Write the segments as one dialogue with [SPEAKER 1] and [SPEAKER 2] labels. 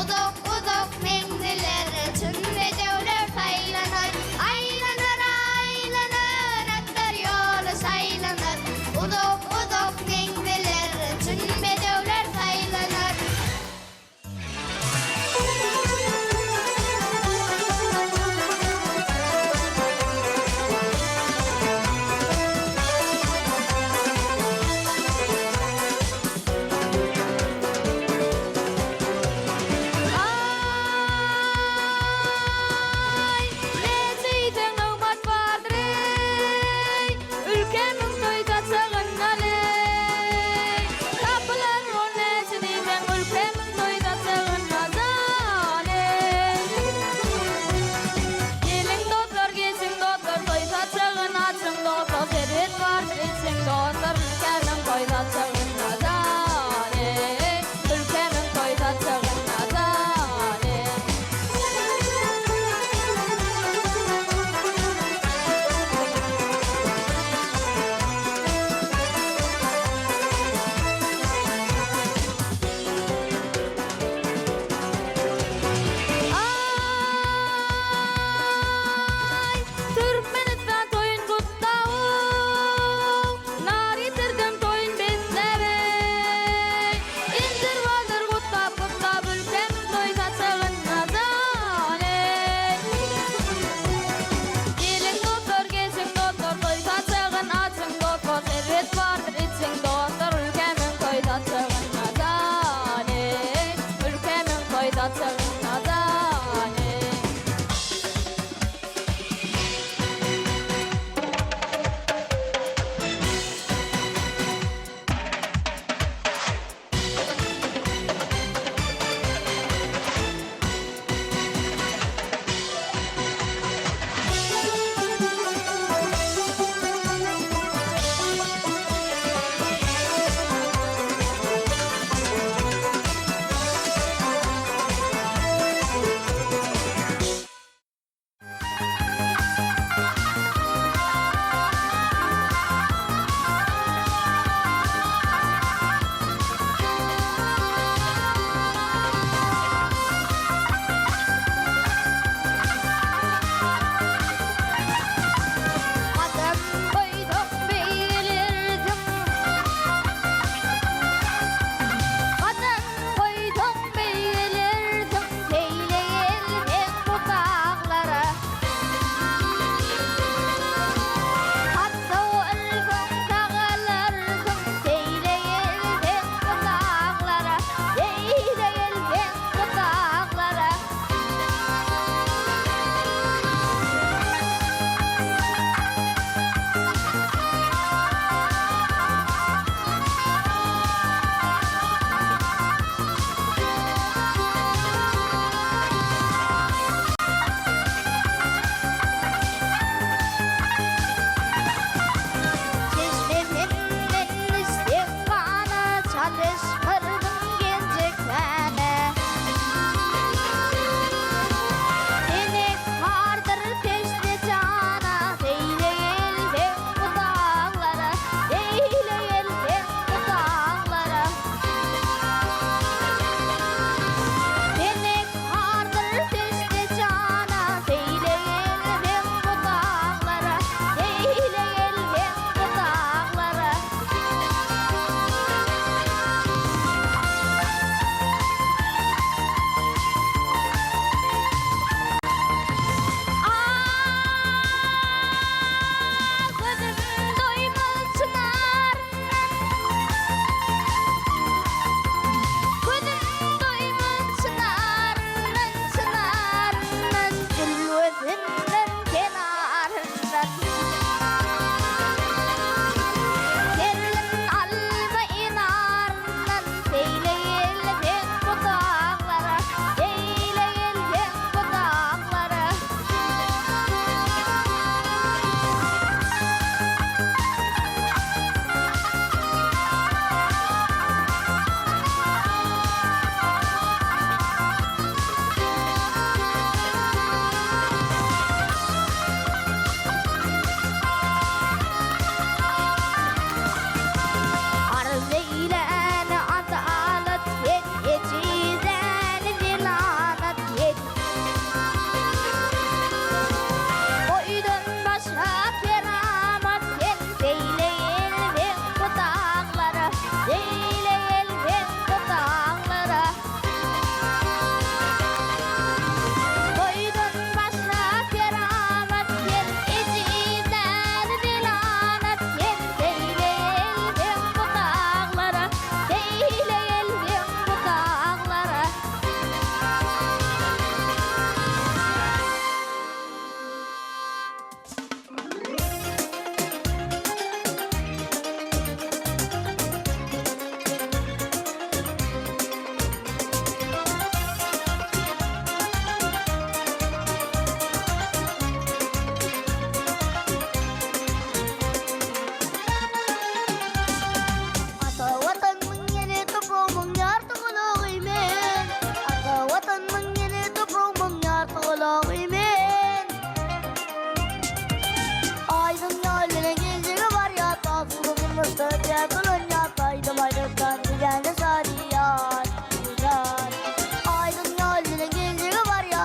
[SPEAKER 1] Uzak-uzak menzillere çyn bedewler saýlanar. Aýlanar, aýlanar, atlar ýoly saýlanar. Uzak-uzak menzillere çyn bedewler saýlanar.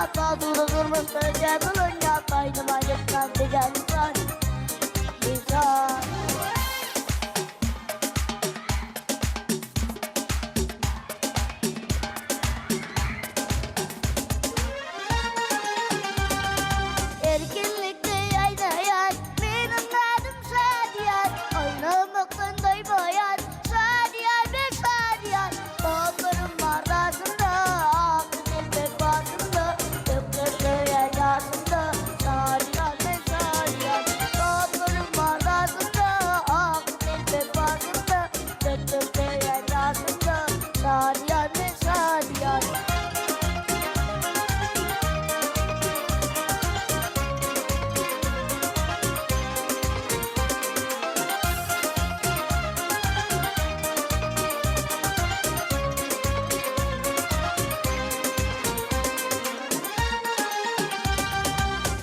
[SPEAKER 2] ýat, Asuda durmuşda öýe dolanýas, Aýdym aýdyp tans edýän ynsan, ynsan. Erkinlikde ýaýnaýan meniň adym Şadyýar, Oýnamakdan doýmaýan Şadyýar men Şadyýar. Dostlarym bar daşymda, Ak telpek başymda, Gökler söýen ýaşymda, Şadyýar men Şadyýar. Dostlarym bar daşymda, Ak telpek başymda, Gökler söýen ýaşymda, Şadyýar men Şadyýar.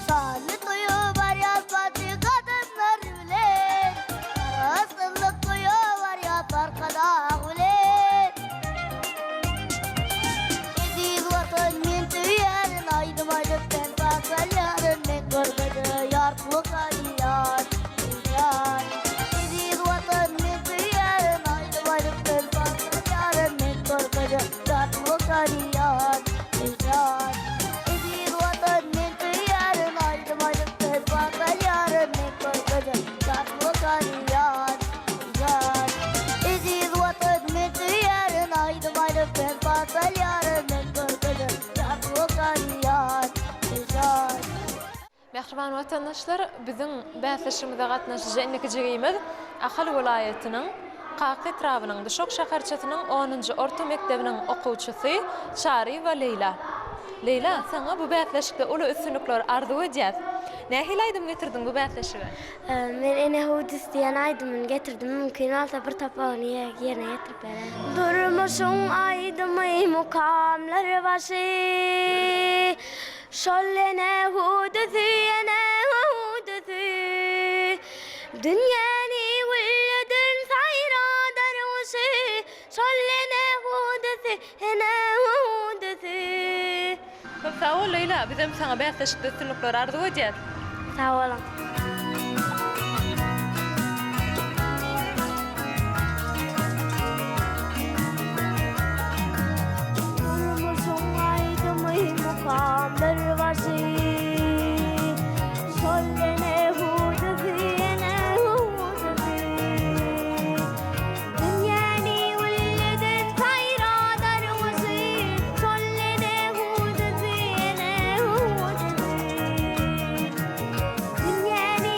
[SPEAKER 2] Şanly toýa barýas bagtly gadamlar bilen, Garaşsyzlyk toýa barýas Arkadag bilen. Eziz Watan men söýýärin, Aýdym aýdyp sen saz çalýaryn, Men görmede ýarpyk alýan, söýýän. Eziz Watan men söýýärin, Aýdym aýdyp sen saz çalýaryn, Men görmede ýarpyk alýan, söýýän. Eziz Watan men söýýärin, Aýdym aýdyp sen saz çalýaryn, Men görmede ýarpyk alýan, söýýän. Eziz Watan men söýýärin, Aýdym aýdyp sen saz çalýaryn, Men görmede ýarpyk alýan, söýýän.
[SPEAKER 3] Mähriban watandaşlar, biziň bäsleşigimize gatnaşyjy indiki jigimiz Ahal welaýatynyň Kaka etrabynyň Duşak şäherçesiniň onunjy orta mekdebiniň okuwçysy Çaryýewa Leýla. Leýla, saňa bu bäsleşikde uly üstünlikler arzuw edýäs. Nähili aýdym getirdiň bu bäsleşige?
[SPEAKER 4] Men Ene hüwdüsi diýen aýdymyny getirdim. Mümkin bolsa bir topagyny ýerine ýetirip bererin. Durmuşyň aýdymy mukamlar başy, Şol ene hüwdüsi, ene hüwdüsi. Dünýäni gülleden saýradar guşy, Şol ene hüwdüsi, ene hüwdüsi.
[SPEAKER 3] Köp sag bol Leýla, bizem saňa bäsleşikde üstünlikler arzuw edýäs.
[SPEAKER 4] Sag boluň. Durmuşyň aýdymy mukamdyr başy, Şol ene hüwdüsi, ene hüwdüsi. Dünýäni gülleden saýradar guşy, Şol ene hüwdüsi, ene hüwdüsi. Dünýäni.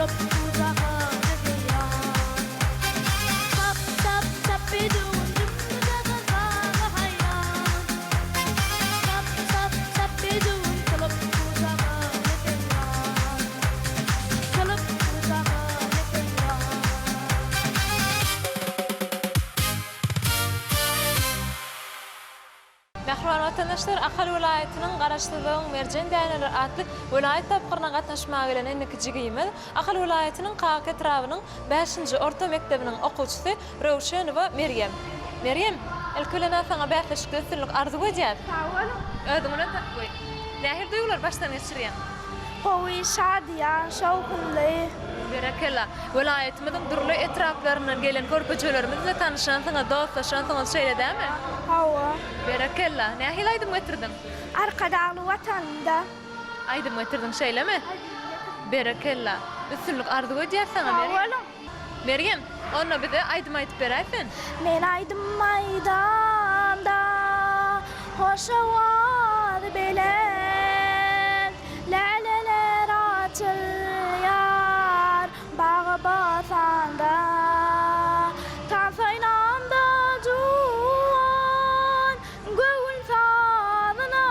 [SPEAKER 2] Kylyp gujagyny heýran. Tap, tap, tap bedewim jümmüde gyzlaga haýran. Tap, tap, tap bedewim kylyp gujagyny heýran. Kylyp gujagyny heýran.
[SPEAKER 3] Mähriban watandaşlar, Ahal welaýatynyň Garaşsyzlygyň merjen däneleri atly welaýat tapgyryna gatnaşmaga gelen indiki jigimiz Ahal welaýatynyň Kaka etrabynyň bäşinji orta mekdebiniň okuwçysy Röwşenowa Merýem. Merýem, ilki bilen-ä saňa bäsleşikde üstünlik arzuw edýäs.
[SPEAKER 5] Sag boluň.
[SPEAKER 3] Özüň bilen tapgy. Nähili duýgulary başdan geçirýäň?
[SPEAKER 5] Gowy, şadyýan, şowhunly.
[SPEAKER 3] Berekella. Welaýatymyzyň dürli etraplaryndan gelen körpejelerimiz bilen tanyşansyňyz, dostlaşansyňyz, şeýle dälmi?
[SPEAKER 5] Hawa.
[SPEAKER 3] Berekella. Nähili aýdym getirdiň?
[SPEAKER 5] Arkadagly Watanymda.
[SPEAKER 3] Aýdym getirdiň, şeýlemi?
[SPEAKER 5] Aýdym getirdim.
[SPEAKER 3] Berekella. Üstünlik arzuw edýäs saňa, Merýem.
[SPEAKER 5] Sag boluň.
[SPEAKER 3] Merýem, onda bize aýdym aýdyp beräý sen.
[SPEAKER 5] Men aýdym aýdamda hoş owaz belent, Läleler açylýar bagy bosanda. Tans oýnamda juwan göwün sazyna,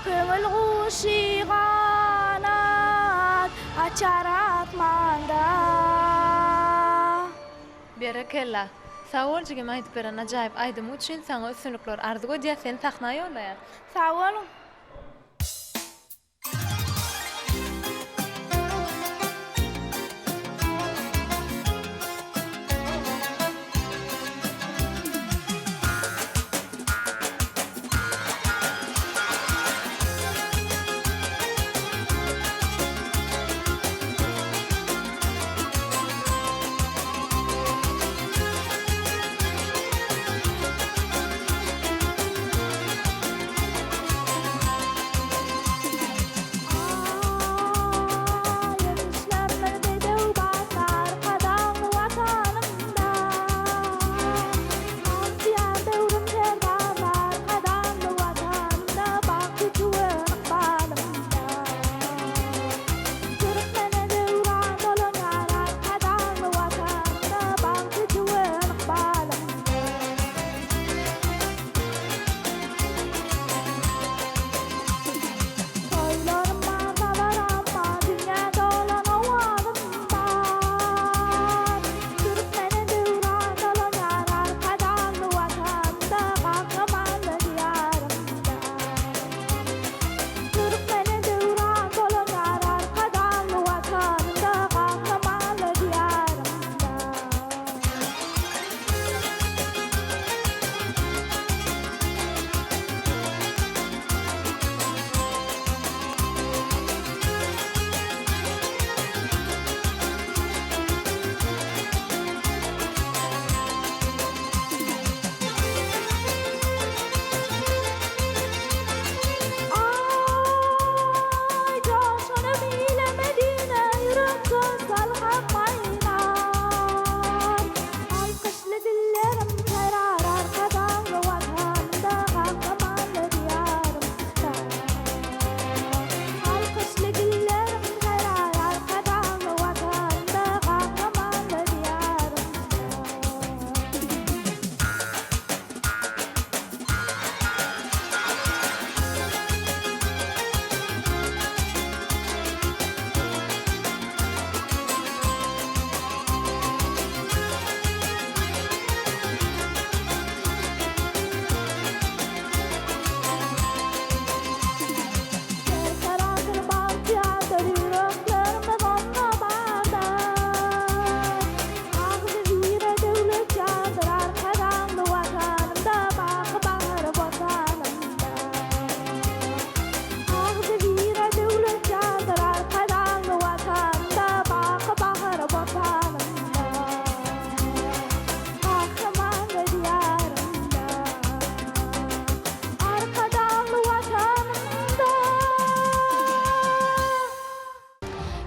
[SPEAKER 5] Köňül guşy ganat açar asmanda.
[SPEAKER 3] Berekella. Sag bol jigim aýdyp beren ajaýyp aýdymyň üçin saňa üstünlikler arzuw edýäs seni sahna ýollaýas.
[SPEAKER 5] Sag boluň.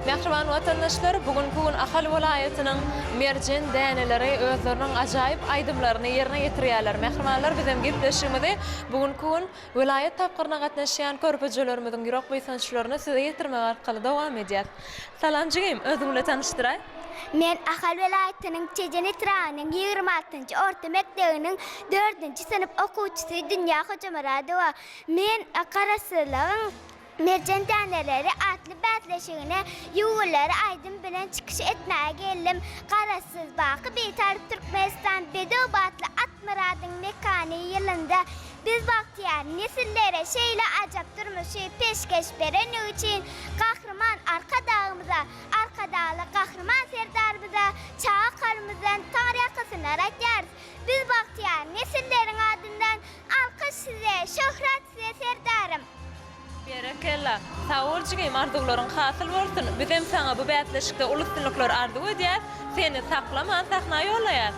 [SPEAKER 3] Mähriban watandaşlar, bu günki gün Ahal welaýatynyň merjen däneleri özleriniň ajaýyp aýdymlaryny ýerine ýetirýärler. Mähribanlar, bizem gepleşigimizi bu günki gün welaýat tapgyryna gatnaşýan körpejelerimiziň ýürek buýsançlaryny size ýetirmek arkaly dowam edýäs. Salam jigim, özüň bilen tanyşdyraý.
[SPEAKER 1] Men Ahal welaýatynyň Tejen etrabynyň 26-njy orta mekdebiniň dördünji synp okuwçysy Dünýä Hojamyradowa. Men Garaşsyzlygyň Merjen däneleri atly bäsleşigine ýuwulary aýdym bilen çykyş etmäge geldim. Garaşsyz, baky Bitarap Türkmenistan bedew batly at myradyň mekany ýylynda biz bagtyýar nesillere şeýle ajap durmuşy peşgeş berenligi üçin Gahryman Arkadagymyza, Arkadagly Gahryman Serdarymyza çaga kalbymyzdan taňryýalkasynlar aýtýarys. Biz bagtyýar nesilleriň adyndan alkyş size, şöhrat size Serdarym!
[SPEAKER 3] Berekella. Sag bol jigim arzuwlaryň hasyl bolsun. Bizem saňa bu bäsleşikde uly üstünlikler arzuw edýäs. Seni saklaman sahna ýollaýas.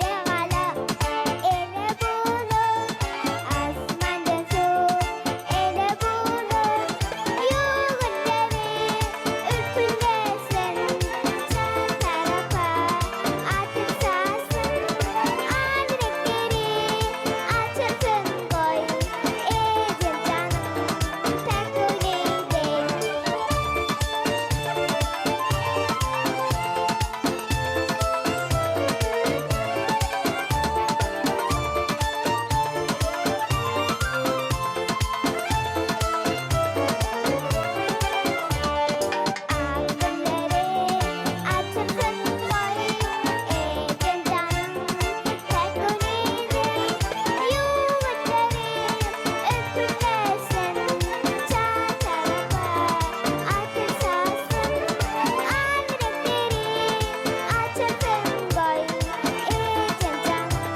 [SPEAKER 1] Ele gala, ele bulut, asmandan suw, ele bulut, Ýüwürleri ürküldesin, çar tarapa atyp saçsyn, Azrekleri açylsyn goý, ejem janyň päk göwni deý. Ak gülleri açylsyn goý, ejem janyň päk göwni deý. Ýüwürtleri öpürlesin, çar tarapa atyp saçsyn. Al reňkleri açylsyn goý, ejem janyň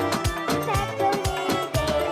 [SPEAKER 1] päk göwni deý.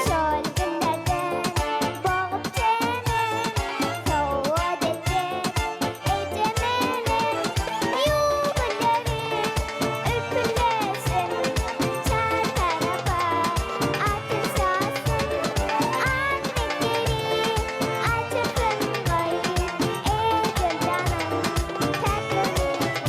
[SPEAKER 1] Şol günlerden bogup çemen, Sowgat etjek ejem menen. Ýüwürleri ürküldesin, Çar tarapa atyp saçsyn. Ak reňkleri açylsyn goý, Ejem janyň päk göwni deý.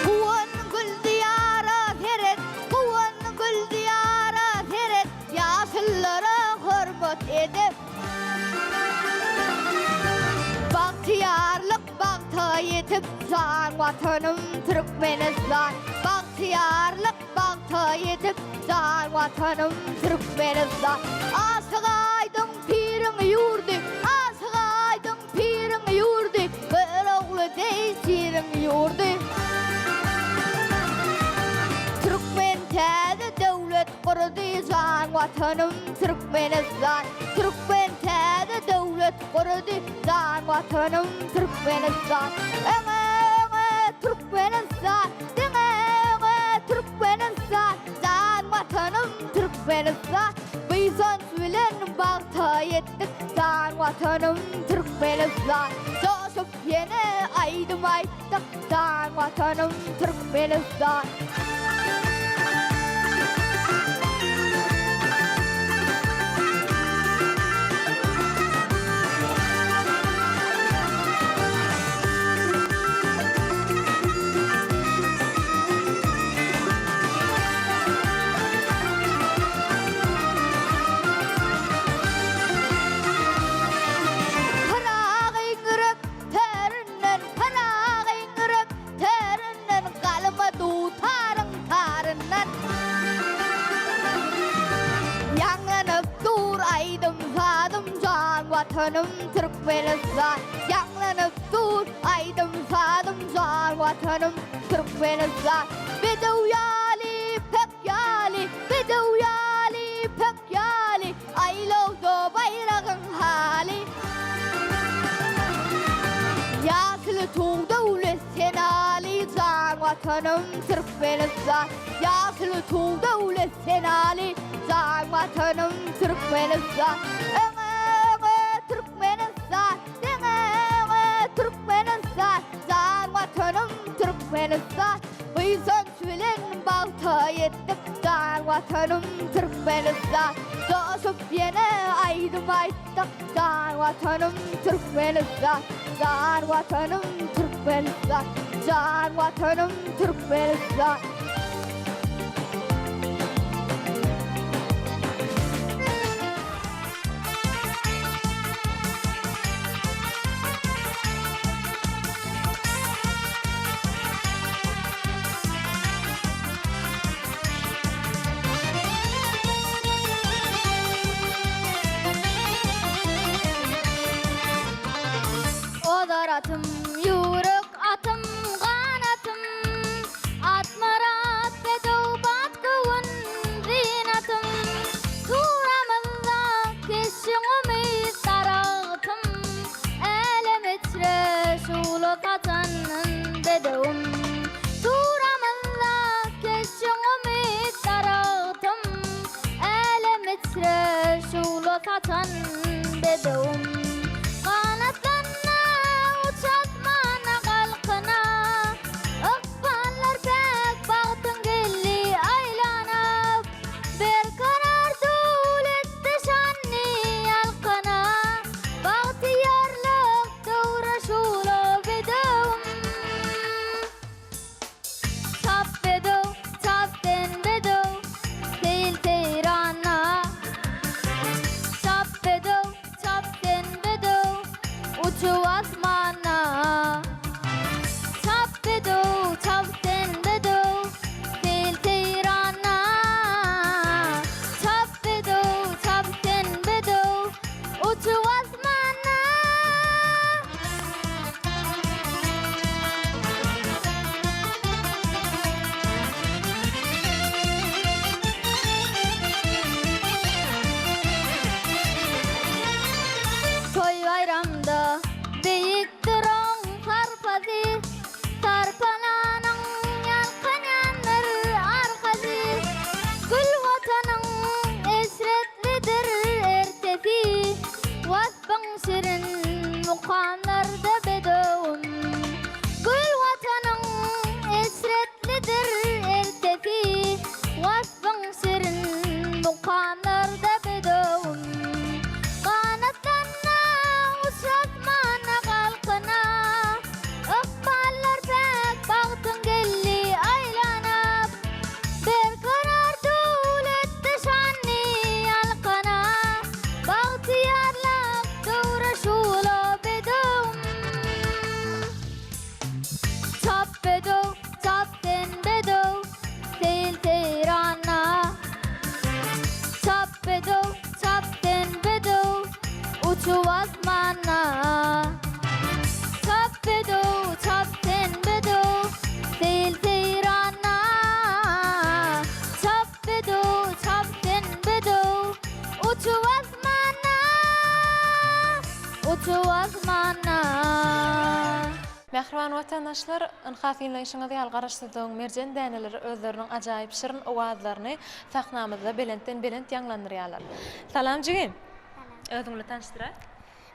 [SPEAKER 2] Guwan gül diýara seret, guwan gül diýara seret, Ýaşullara hormat edip. Bagtyýarlyk bagta ýetip jan Watanym Türkmenistan. Bagtyýarlyk bagta ýetip jan Watanym Türkmenistan. Aşyk Aýdyň piriň ýurdy, Aşyk Aýdyň piriň ýurdy, Görogly deý şiriň ýurdy. Türkmen täze döwlet gurdy jan Watanym Türkmenistan. Türkmen täze döwlet. gurady, Jan Watanym Türkmenistan. Öňe, öňe Türkmenistan, diňe öňe Türkmenistan, Jan Watanym Türkmenistan. Buýsanç bilen bagta ýetdik, Jan Watanym Türkmenistan. Joşup ýene aýdym aýtdyk, Jan Watanym Türkmenistan. Pyragy ýürek töründen, Pyragy ýürek töründen, Galma dutaryň taryndan. Ýaňlanyp dur aýdym-sazym, Jan Watanym Türkmenistan. Ýaňlanyp dur aýdym-sazym, Jan Watanym Türkmenistan. Bedew ýaly, pek ýaly, Bedew ýaly, pek ýaly, Aýlawda baýragyň haly. Ýaşyl Tug döwlet senaly, Jan Watanym Türkmenistan. Ýaşyl Tug döwlet senaly, Jan Watanym Türkmenistan. Öňe, öňe Türkmenistan, Diňe öňe Türkmenistan, Jan Watanym Türkmenistan. Buýsanç bilen bagta ýetdik, Jan Watanym Türkmenistan. Joşup ýene aýdym aýtdyk, Jan Watanym Türkmenistan. Jan Watanym Türkmenistan. Jan Watanym Türkmenistan.
[SPEAKER 1] Ozar atym, ýüwrük atym, ganatym, Atmyrat bedew bat göwün zynatym. Turamyzda keşiň umyt daragtym, Älem içre şugla saçan bedewim. Turamyzda keşiň umyt daragtym, Älem içre şugla saçan bedewim. Ganatlanna uç asmana galkyna, Ykballar päk bagtyň geldi aýlanyp. Berkarar döwletde şanly ýalkana, Bagtyýarlyk döwre şugla bedewim. Çap bedew, çap sen bedew, seýil-seýrana. Çap bedew, çap sen bedew, uçup asmana. Çap bedew, çap sen bedew, seýil-seýrana. Çap bedew, çap sen bedew, uçup asmana. Toý-baýramda beýikdir oň sarpasy, Sarpalanyň ýalkanýandyr arkasy. Gül Watanyň eşretlidir ertesi, Waspyň şirin mukamlarda bedewim. Gül Watanyň eşretlidir ertesi, Waspyň şirin mukamlarda bedewim. Ganatlanna uç asmana galkyna, Ykballar päk bagtyň geldi aýlanyp. Berkarar döwletde şanly ýalkana, Bagtyýarlyk döwre şugla bedewim.
[SPEAKER 2] asmanda.
[SPEAKER 3] Mähriban watandaşlar, ynha synlaýşyňyz ýaly Garaşsyzlygyň merjen däneleri özleriniň ajaýyp şirin owazlaryny sahnamyzda belentden belent ýaňlandyrýarlar. Salam jigim!
[SPEAKER 1] Salam.
[SPEAKER 3] Özüň bilen tanyşdyraý.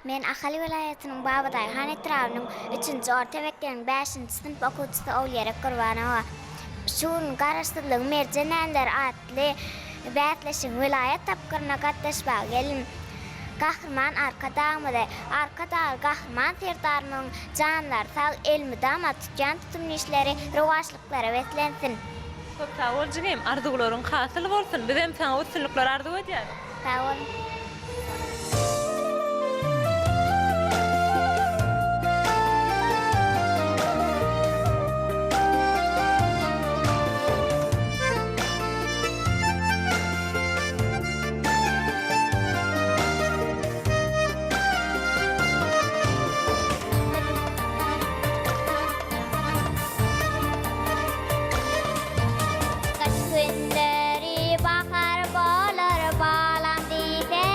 [SPEAKER 1] Men Ahal welaýatynyň Babadaýhan etrabynyň üçünji orta mekdebiniň bäşinji synp okuwçysy Ogulgerek Gurbanowa. Şu gün Garaşsyzlygyň merjen däneleri atly bäsleşigiň welaýat tapgyryna gatnaşmaga geldim. Gahryman Arkadagymyzy, Arkadagly Gahryman Serdarymyzyň janlary sag, elmydama tutýan tutumly işleri rowaçlyklara beslensin!
[SPEAKER 3] Köp sag bol jigim, arzuwlaryň hasyl bolsun, bizem saňa üstünlikler arzuw edýäris.
[SPEAKER 1] Sag boluň. Gyş günleri bahar bolar balam diýseň.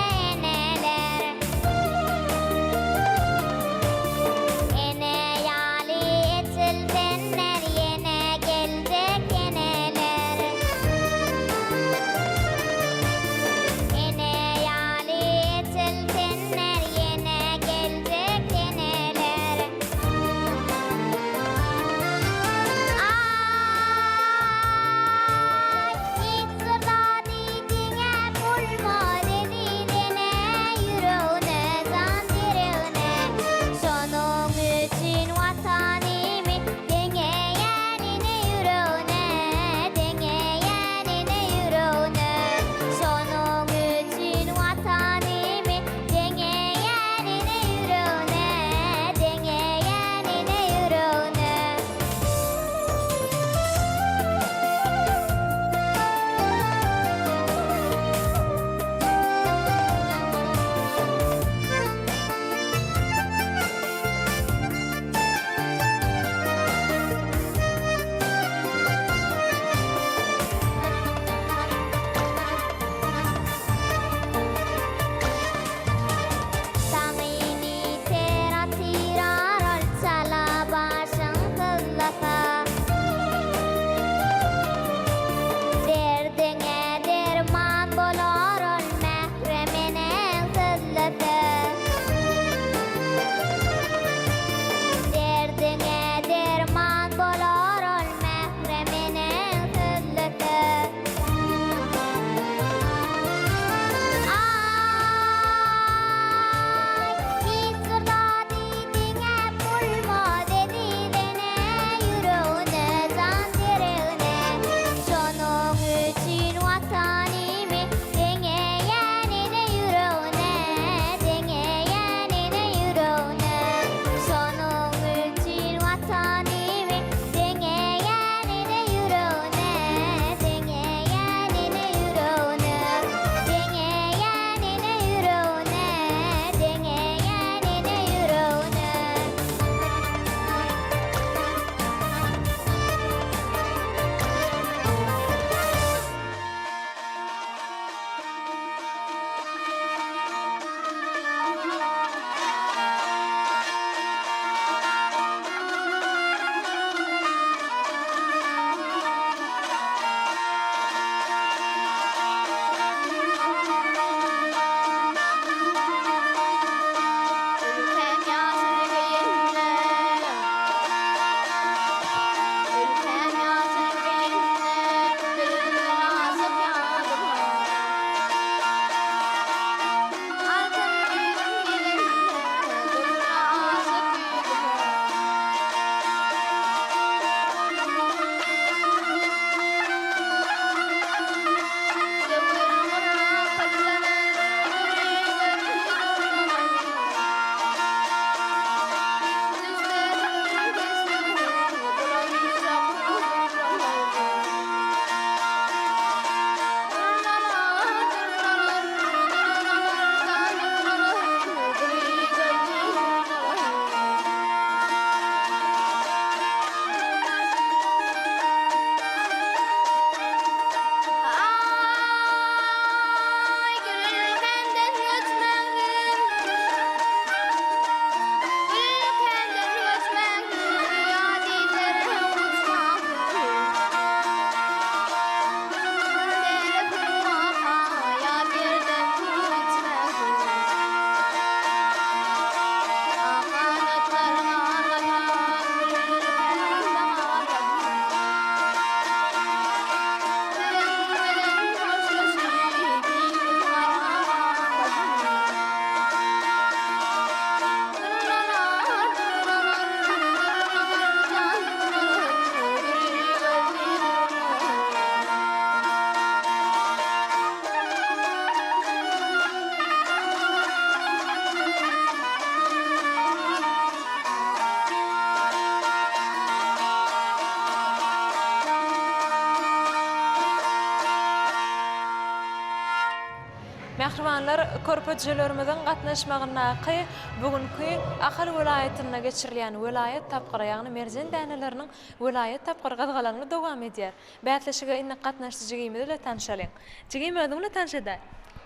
[SPEAKER 3] Myhmanlar körpejelerimiziň gatnaşmagyndaky bu günki Ahal welaýatynda geçirilýän welaýat tapgyry, ýagny merjen däneleriniň welaýat tapgyry gyzgalaňly dowam edýär. Bäsleşige indi gatnaşyjy jigimiz bilen tanşalyň. Jigim özüň bilen tanyş edäý.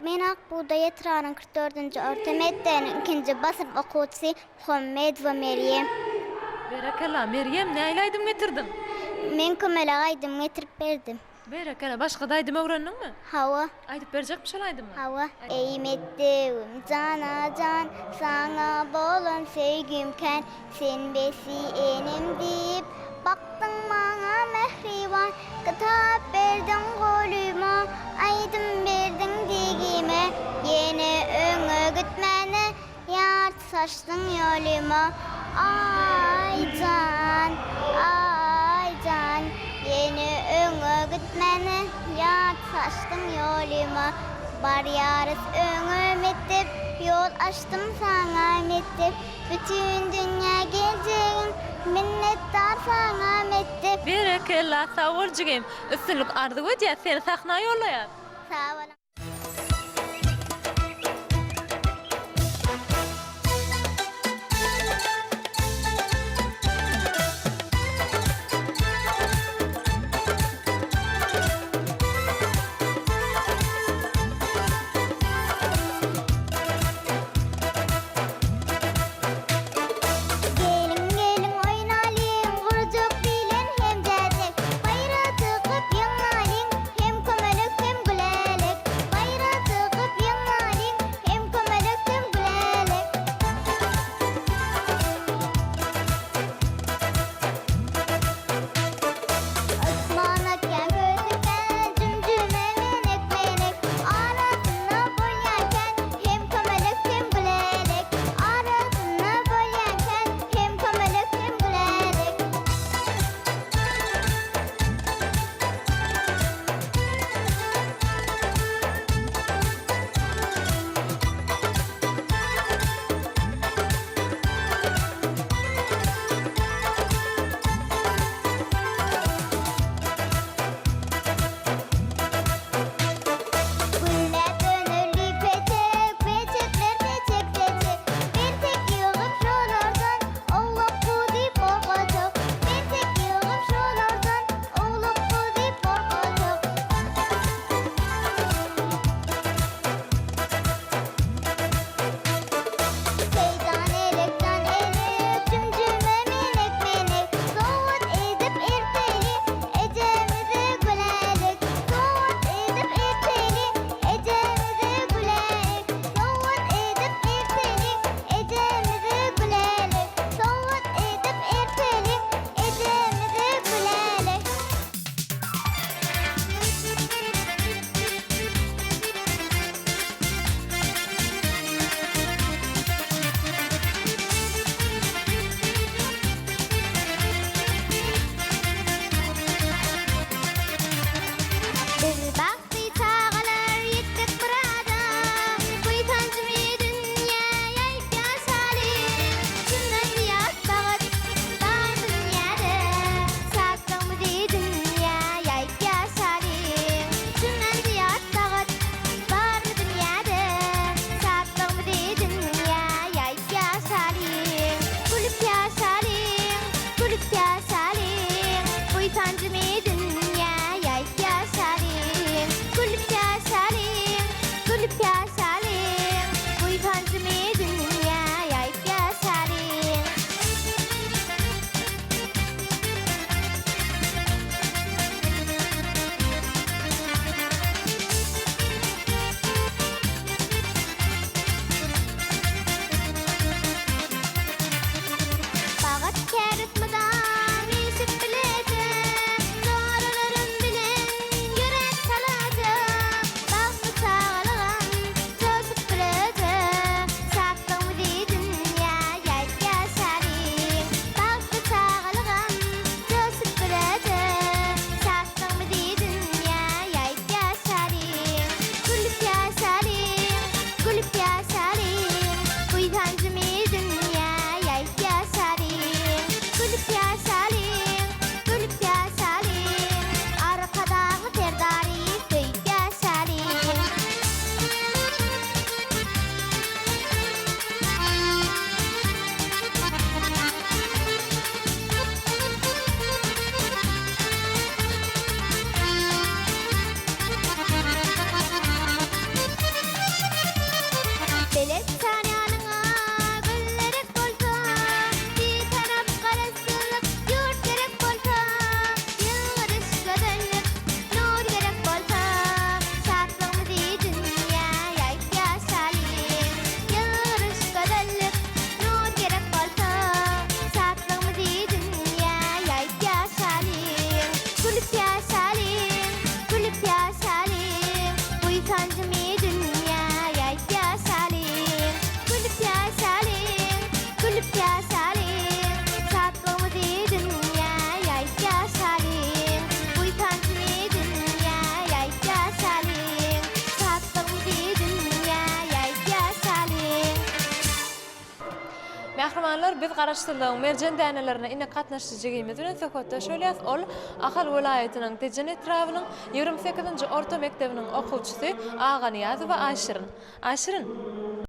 [SPEAKER 1] Men Ak bugdaý etrabynyň 44-nji orta mekdebiniň ikinji B synp okuwçysy Muhammedowa Merýem.
[SPEAKER 3] Berekella, Merýem, nähili aýdym getirdiň?
[SPEAKER 1] Men kömelek aýdym getirip berdim.
[SPEAKER 3] Berekella, başga-da aýdym öwrendiňmi?
[SPEAKER 1] Hawa.
[SPEAKER 3] Aýdyp berjekmi şol aýdymy?
[SPEAKER 1] Hawa. Eý mekdebim jana-jan, saňa bolan söýgim kän, Sen besi enem diýip, bakdyň maňa mähriban, Kitap berdiň golyma, aýdym berdiň digime, Ýene öňe gitmäne Ýar saçdyň ýolyma, aý jan, aý jan, Ýene öňe gitmäne, ýar saçdyň ýolyma. Barýarys öňe mekdep, ýol açdym saňa mekdep, Bütin dünýä geljegiň, minnetdar saňa mekdep.
[SPEAKER 3] Berekella sag bol jigim üstünlik arzuw edýäs seni sahna ýollaýas.
[SPEAKER 1] Sag boluň. Geliň, geliň oýnalyň, gurjak bilen hem jäjek. Baýra çykyp ýygnalyň, hem kömelek, hem gülälek.
[SPEAKER 3] myhmanlar, biz Garaşsyzlygyň merjen dänelerine ine gatnaşyjy jigimiz bilen söhbetdeş bolýas. Ol Ahal welaýatynyň Tejen etrabynyň 28-nji orta mekdebiniň okuwçysy Aganyýazowa Aýşirin. Aýşirin!